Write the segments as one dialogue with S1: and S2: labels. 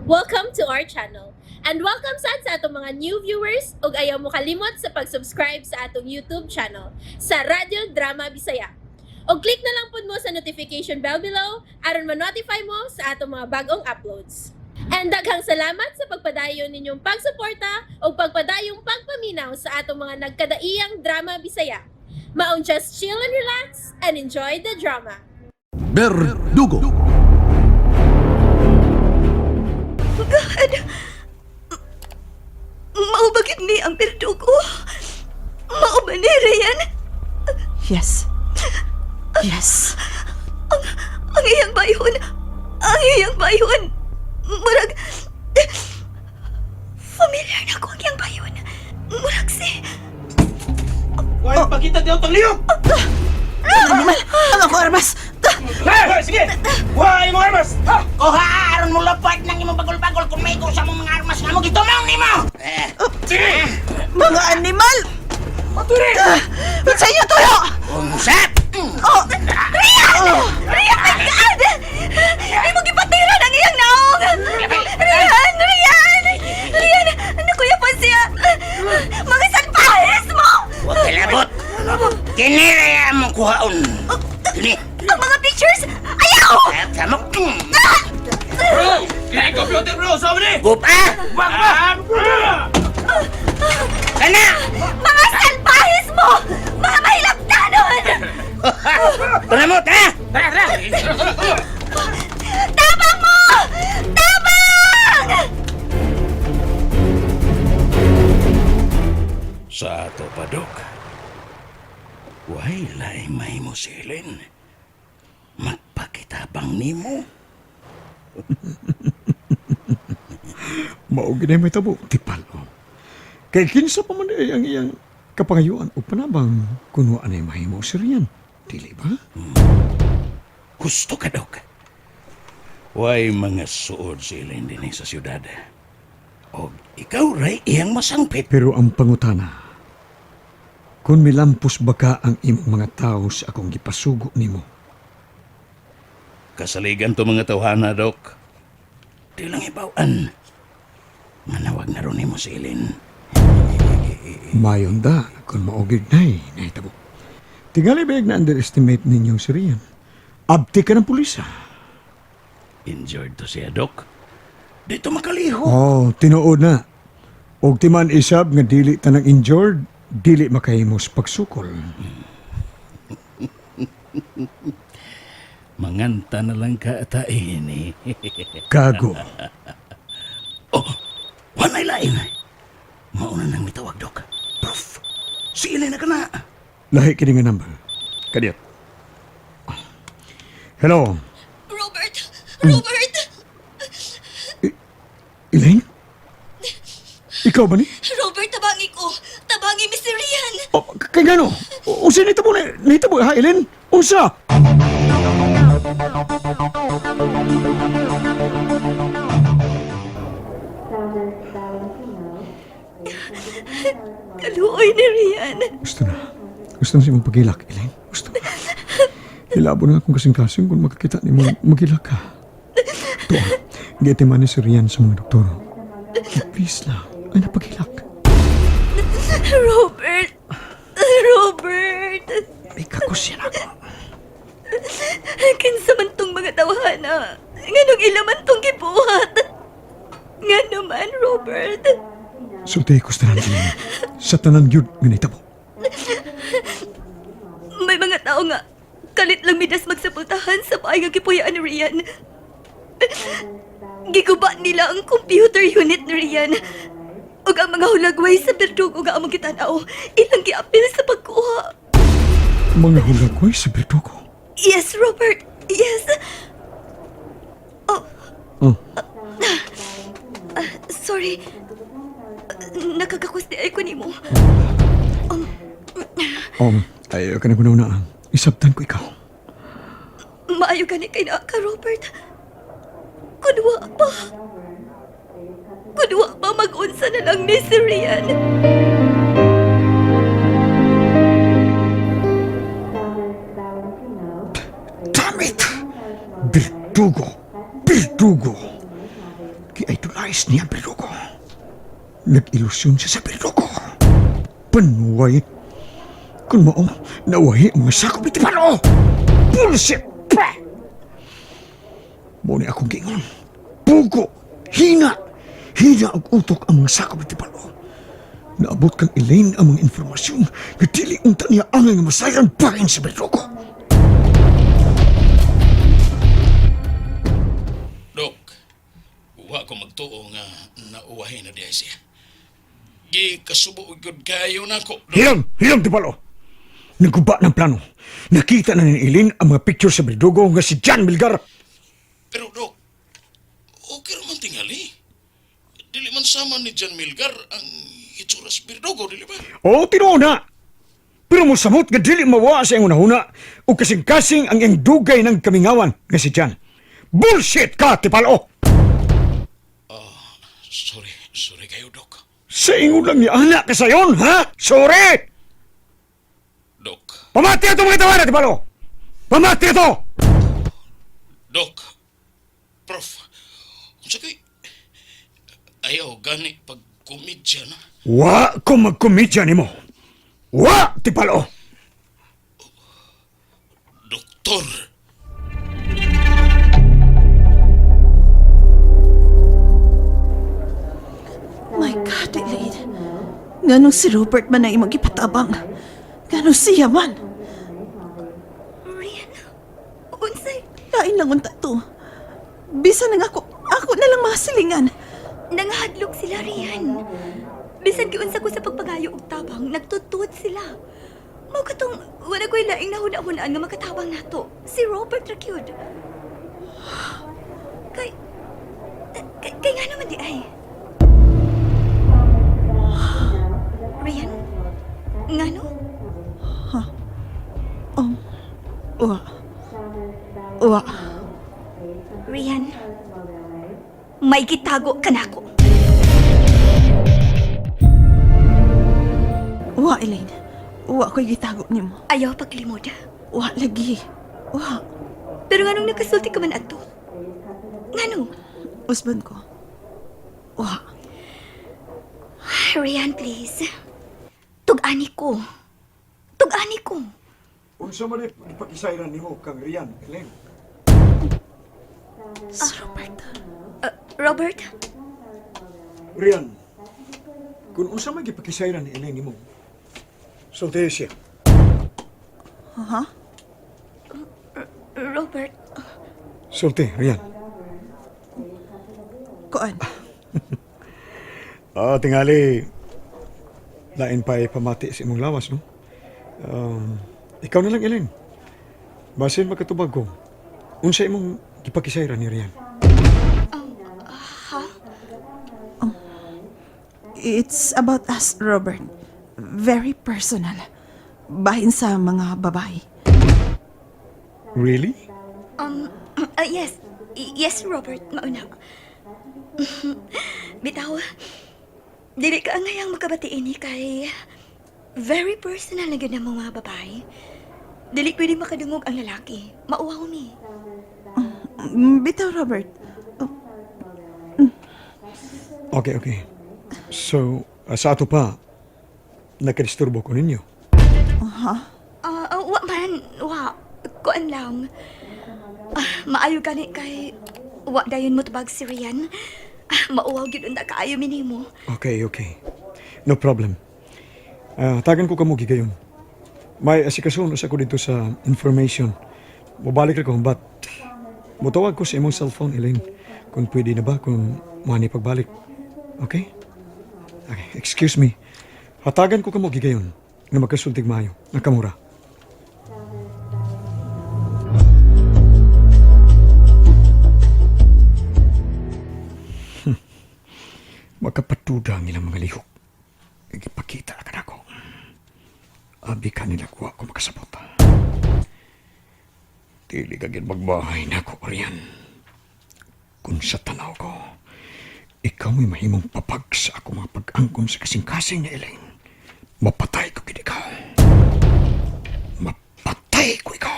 S1: Welcome to our channel. And welcome sad sa atong mga new viewers ug ayaw mo kalimot sa pag-subscribe sa atong YouTube channel sa Radyo Drama Bisaya. Og click na lang pud mo sa notification bell below aron ma-notify mo sa atong mga bagong uploads. And daghang salamat sa pagpadayon ninyong pagsuporta ug pagpadayong pagpaminaw sa atong mga nagkadaiyang drama Bisaya. Maong just chill and relax and enjoy the drama.
S2: Berdugo.
S3: God! Mao ba gyud ni ang berdugo? Mao ba ni Rian?
S4: Yes. Yes.
S3: Ang iyang bayhon! Ang iyang bayhon! Murag... Familiar na ko ang iyang bayhon. Murag si...
S5: Why pagkita di ang liyok?
S4: Animal! Ang ako armas!
S5: Ha! Sige! Why mo armas? Ha!
S6: Kuha, aron mo lapad ng imong bagol-bagol kung may sa mong mga armas nga mo gitumong nimo. Eh,
S5: Sige!
S4: Mga animal!
S5: Paturi!
S4: Sa inyo tuyo!
S6: Usap!
S3: Oh! Rian! Rian, my God! Imo gipatira ng iyang naong! Rian! Rian! Rian! Nakuya pa siya! Mga salbahes mo!
S6: Huwag kalabot. Kini raya mong kuhaon. Kini.
S3: Ang mga pictures! Ayaw!
S6: Samok.
S5: Bro! Kaya computer bro! Sabi ni!
S6: Gupa!
S5: Bak ba!
S6: Kana!
S3: Mga salbahes mo! Mga mahilabtanon!
S6: Tunamot ha!
S5: Tara, tara!
S3: Tabang mo! Tabang!
S6: Sa ato pa, Dok. Way lay may mo silin. Magpakitabang nimo.
S7: Mao gid may tabo tipal o. Kay kinsa pa man ay ang iyang kapangayuan o panabang kun wa anay mahimo si Rian. Dili ba?
S6: Gusto ka, Dok. Way mga suod silin din sa siyudad. Og ikaw ray iyang masangpit.
S7: Pero ang pangutana, kung milampos ba ka ang imong mga tao sa akong gipasugo nimo?
S6: Kasaligan to mga tawhana, Dok. Di lang ibawan. Manawag na ron nimo silin.
S7: Mayon da kung maugid nay nahitabo. Tingali ba na underestimate ninyo si Rian? Abti ka ng pulis ah.
S6: Injured to siya, Dok. Dito makaliho.
S7: Oh, tinuod na. Og timan isab nga dili tanang injured, dili makahimos pagsukol.
S6: Manganta na lang ka at ini.
S7: Gago.
S6: Oh, wanay lain. Mauna nang mitawag, Dok. Prof, sili na ka na.
S7: Lahi kini nga number. Kadiyot. Hello,
S3: Robert! Robert!
S7: Elaine? Ikaw ba ni?
S3: Robert, tabangi ko! Tabangi mi si Rian!
S7: Oh, kay ngano? Unsa nahitabo na nahitabo ha, Elaine? Unsa?
S3: Kaluoy ni Rian!
S7: Gusto na. Gusto na si mong pagilak, Elaine. Gusto na. Hilabo na akong kasing-kasing kung makakita ni mo magilak ka. Ito ah, gitiman ni si Rian sa mga doktor. Please lang, ay napagilak.
S3: Robert! Robert!
S7: May kakusyan ako.
S3: Kinsa man tong mga tawhana? Nganong ila man tong gibuhat? Ngano man, Robert?
S7: Sulti ko sa tanan, Elaine. Sa tanan yun, nga nahitabo.
S3: May mga tao nga kalit lang midas magsapultahan sa bahay nga gipuyaan ni Rian. Giguba nila ang computer unit ni Rian. Ug ang mga hulagway sa berdugo nga among gitanaw, ilang giapil sa pagkuha.
S7: Mga hulagway sa berdugo.
S3: Yes, Robert. Yes. Oh,
S7: Oh,
S3: sorry. Nakakakus di ay ko nimo.
S7: ay, ka na kunaw na. Isabtan ko ikaw.
S3: Maayo gani kay naa ka, Robert. Kunwa pa. Kunwa pa mag-unsa na lang ni si Rian.
S7: Damn it! Berdugo! Berdugo! Ki I Gi-disguise niya ang Berdugo. Nag-ilusyon siya sa Berdugo. Panuway. Kung mao, nawahi ang mga sakop ni Tipalo. Bullshit! Pa! Mao ni akong giingon. Pugo! Hina! Hina ang utok ang mga sakop ni Tipalo. Naabot kang Elaine ang mga informasyon nga dili unta niya angay nga masayan bahin sa Berdugo.
S6: Dok, wa ko magtuo nga nauwahi na diay siya. Gi kasubo gyud kayo nako. Dok.
S7: Hilang! Hilang, Tipalo! Nagguba ng plano. Nakita na ni Elaine ang mga picture sa Berdugo nga si John Milgar.
S6: Pero Dok, okay ra man tingali. Dili man sama ni John Milgar ang itsura sa Berdugo, dili ba?
S7: Oo, tinuo na! Pero mosamot nga dili mawa sa iyang unahuna o kasing-kasing ang iyang dugay ng kamingawan nga si John. Bullshit ka, Tipalo!
S6: Sorry, sorry kayo, Dok.
S7: Sa ingon lang niya, anak ka sayon, ha? Sorry!
S6: Dok,
S7: Pamati ito mga tawana, Tipalo! Pamati ito!
S6: Dok, Prof, unsa kay ayaw gani pag komedya na.
S7: Wa ko magkomedya nimo. Wa, Tipalo!
S6: Doktor.
S4: My God, Elaine. Nganong si Robert man ang imong gipatabang? Nganong siya man?
S3: Rian, unsay
S4: Lain lang unta to. Bisan nang ako, ako na lang masilingan.
S3: nangahadlok sila Rian. Bisan giunsa ko sa pagpagayo og tabang, nagtutuod sila. Mao katong wala ko'y laing nahuna-hunaan nga makatabang nato. Si Robert ra gyud. Kay kay nga naman di ay. Rian, ngano?
S4: Wa. Wa.
S3: Rian, may gitago ka nako.
S4: Wa, Elaine. Wa ko'y gitago nimo.
S3: Ayaw paglimod.
S4: Wa lagi. Wa.
S3: Pero nganong nakasulti ka man adto? Ngano?
S4: Usban ko. Wa.
S3: Rian, please. Tug-ani ko. Tug-ani ko.
S7: Unsa man ipakisayran nimo kang Rian, Elaine?
S4: Si Robert.
S3: Robert,
S7: Rian, kung unsa man gipakisayran ni Elaine nimo, sultihi siya.
S4: Ha?
S3: Robert,
S7: Sulti, Rian.
S4: Kuan.
S7: Ah, tingali. Lain pa pamati sa imong lawas, no? Ikaw na lang, Elaine. Basin makatubag ko. Unsa imong gipakisayran ni Rian?
S4: It's about us, Robert. Very personal. Bahin sa mga babae.
S7: Really?
S3: yes. Yes, Robert, mauna. Bitaw, dili ka angayang makabatiin ni kay very personal na gyud ang mga babae. Dili pwede makadungog ang lalaki. Mauwaw mi.
S4: Bitaw, Robert.
S7: Okay, okay. So, sa ato pa, nakadisturbo ko ninyo.
S3: Wa man, wa. Kuan lang. Maayo gani kay wa dayon mo tubag si Rian. Mauwaw gyud unta kaayo minimo.
S7: Okay, okay. No problem. Tagan ko kamo gigayon. May asikason usa ko dito sa information. Mobalik ra ko but mutawag ko sa imong cellphone, Elaine. Kung pwede na ba kung mani pagbalik. Okay? Okay, excuse me. Hatagan ko kamo gigayon nga magkasultig maayo. Nakamura. Makapatuda ang ilang mga lihok. Ipakita ka na ko. Abi ka nila kuha ko makasabot. Dili ka gid magbahay na ko, Orian. Kung sa tanaw ko, ikaw may mahimong papag sa ako mga pag-angkon sa kasing-kasing na Elaine. Mapatay ko gid ikaw. Mapatay ko ikaw.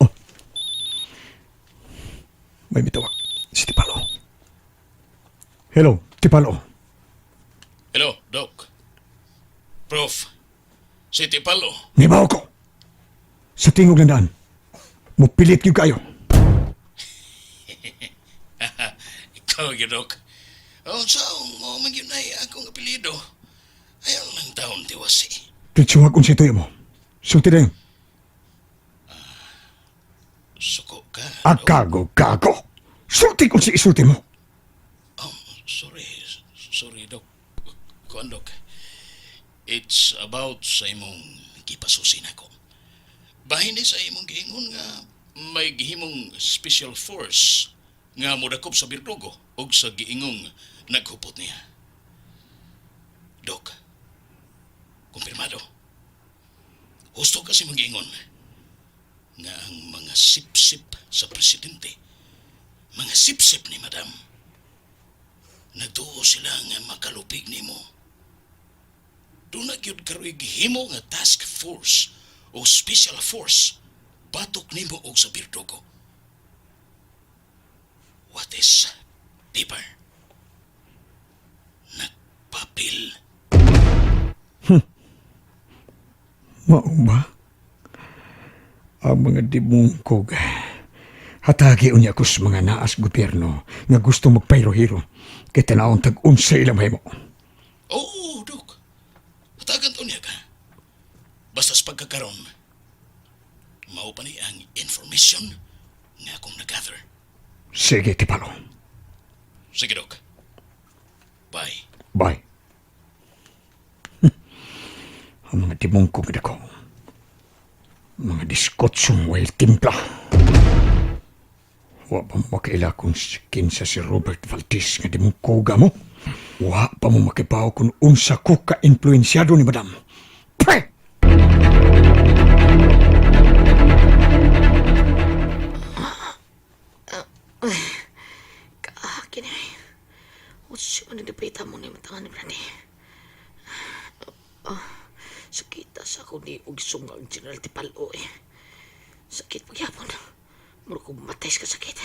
S7: Oh. May mitawag. Si Tipalo. Hello, Tipalo.
S6: Hello, Doc. Prof. Si Tipalo.
S7: Nibaw ko. Sa tingog ng daan, mupilit gyud kayo.
S6: Ikaw, gyud, Doc. Oh, saong mo man gyud nay akong apelyido. Ayaw lang taon tiwasi.
S7: Titsuwag unsay tuyo mo. Sulti na yun.
S6: Suko ka. Doc.
S7: Akago, gago. Sulti kung si isulti mo.
S6: Oh, sorry. Sorry, Doc. Kuan, Doc. It's about sa imong gipasusin ako. Bahin ni sa imong giingon nga may gihimong special force nga modakop sa Birdugo og sa giingong naghupot niya. Doc, kumpirmado. Husto kasi mong giingon nga ang mga sip-sip sa presidente, mga sip-sip ni Madam, nagtuo sila nga makalupig nimo. Doon na gyud karoy gihimo nga task force o special force batok nimo og sa Birdugo. What is paper? Nagpapil.
S7: Mao ba? Ang mga dimungkog. Hatagi unya ko sa mga naas gobyerno nga gusto magpayro-hiro kay tanawon tag-unsa ilang mahimo.
S6: Oo, Dok. Hatagan to niya ka. Basta sa pagkakaroon, mao pa ni ang information nga akong nag-gather.
S7: Sige, Tipalo.
S6: Sige, Dok. Bye.
S7: Bye. Ang mga dimungkog na ko. Mga diskotsong way timpla. Wa pa mo makaila kung kinsa si Robert Valdez nga dimungkoga mo. Wa pa mo makibaw kung unsa ko ka-influensyado ni Madam. Pre!
S8: Kaakin eh. Unsa man nagdapita mo ni matangan ni Brandy. Ah, sakita sa ako ni og sunga ang General Tipalo eh. Sakit pagyapon. Mura ko matay sa sakit.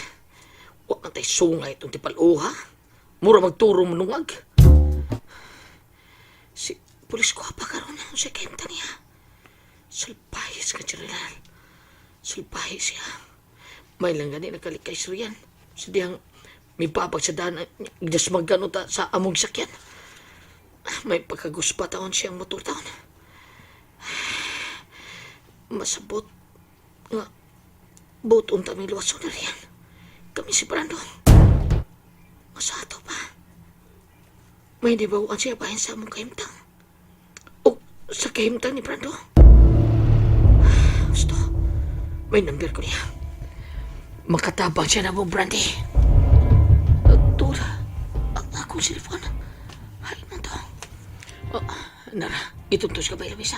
S8: Wa man tay sunga itong Tipalo ha. Mura magturo manungag. Si pulis ko pa karon unsa kay niya. Sulpahis ka General. Sulpahis siya. May lang gani nakalikay sa riyan. Sa diyang may babag sa daan, ginasmagano ta sa among sakyan. May pagkaguspa taon siyang motor taon. Masabot nga buot unta may luwaso na riyan. Kami si Brando. Masato pa. May nibawaan siya bahin sa among kahimtang. O sa kahimtang ni Brando. Gusto, may number ko niya. Makatabang siya na mo, Brandy. Tula, ang akong cellphone. Hay man to. Oh, nara, ituntos ka ba ilamisa?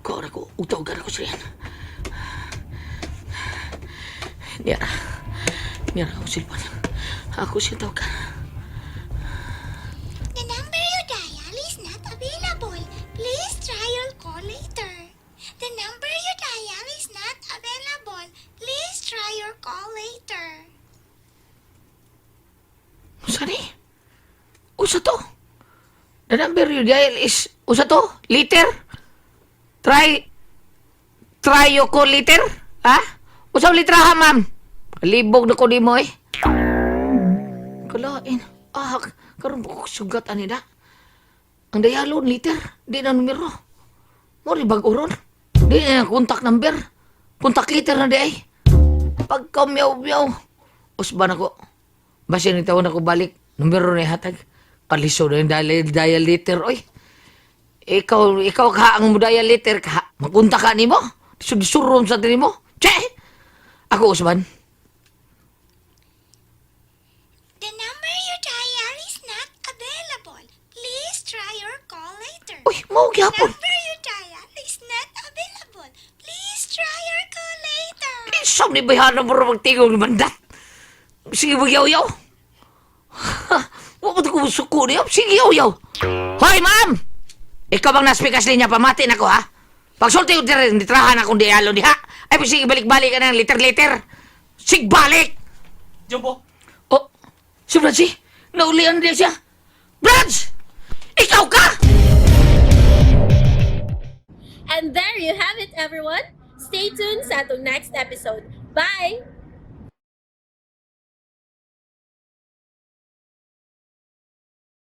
S8: Kuha ko, utawagan ako sa riyan. Niyara, niyara akong cellphone. Ako siya tawagan.
S9: The number you dial is not available. Please try your call later. The number you dial is not available. Please try your call later.
S8: Usa ni? Usa to? The number you dial is, usa to? Liter? Try, try your call later? Ha? Usa litra ha, ma'am? Libog na ko di mo eh. Kalain. Ah, karon pa ko sugat ani na. Ang dayalon liter, di na numero. Mo rin bag-uron. Di na contact number. Contact liter na di ay. Pagka miyaw-miyaw. Usban ako. Basin itaw na ko balik. Numero na hatag. Kaliso na yung dial, dial liter, oy. Ikaw, ikaw ka ang mo dial liter ka. Makunta ka nimo. Sudsurom sa nimo. Che! Ako, Usman.
S9: The number you dial is not available. Please try your call later.
S8: Uy, mao
S9: The
S8: gyapon.
S9: number you dial is not available. Please try your call later.
S8: Isam ni bayana mo rin magtingog ni mandat. Sige, magyaw-yaw. Wa mo ko suko niya. Sige, yaw-yaw. Hoy, ma'am! Ikaw bang naspikas linya? Pamati na ko, ha? Pagsulti ko dire, nitrahan akong dialo diha. Ay, sige, balik-balik ka ng liter-liter. Sig, balik!
S5: Jumbo,
S8: Oh, Si Brad si, naulian niya siya. Brad! Ikaw ka!
S1: And there you have it, everyone. Stay tuned sa atong next episode. Bye!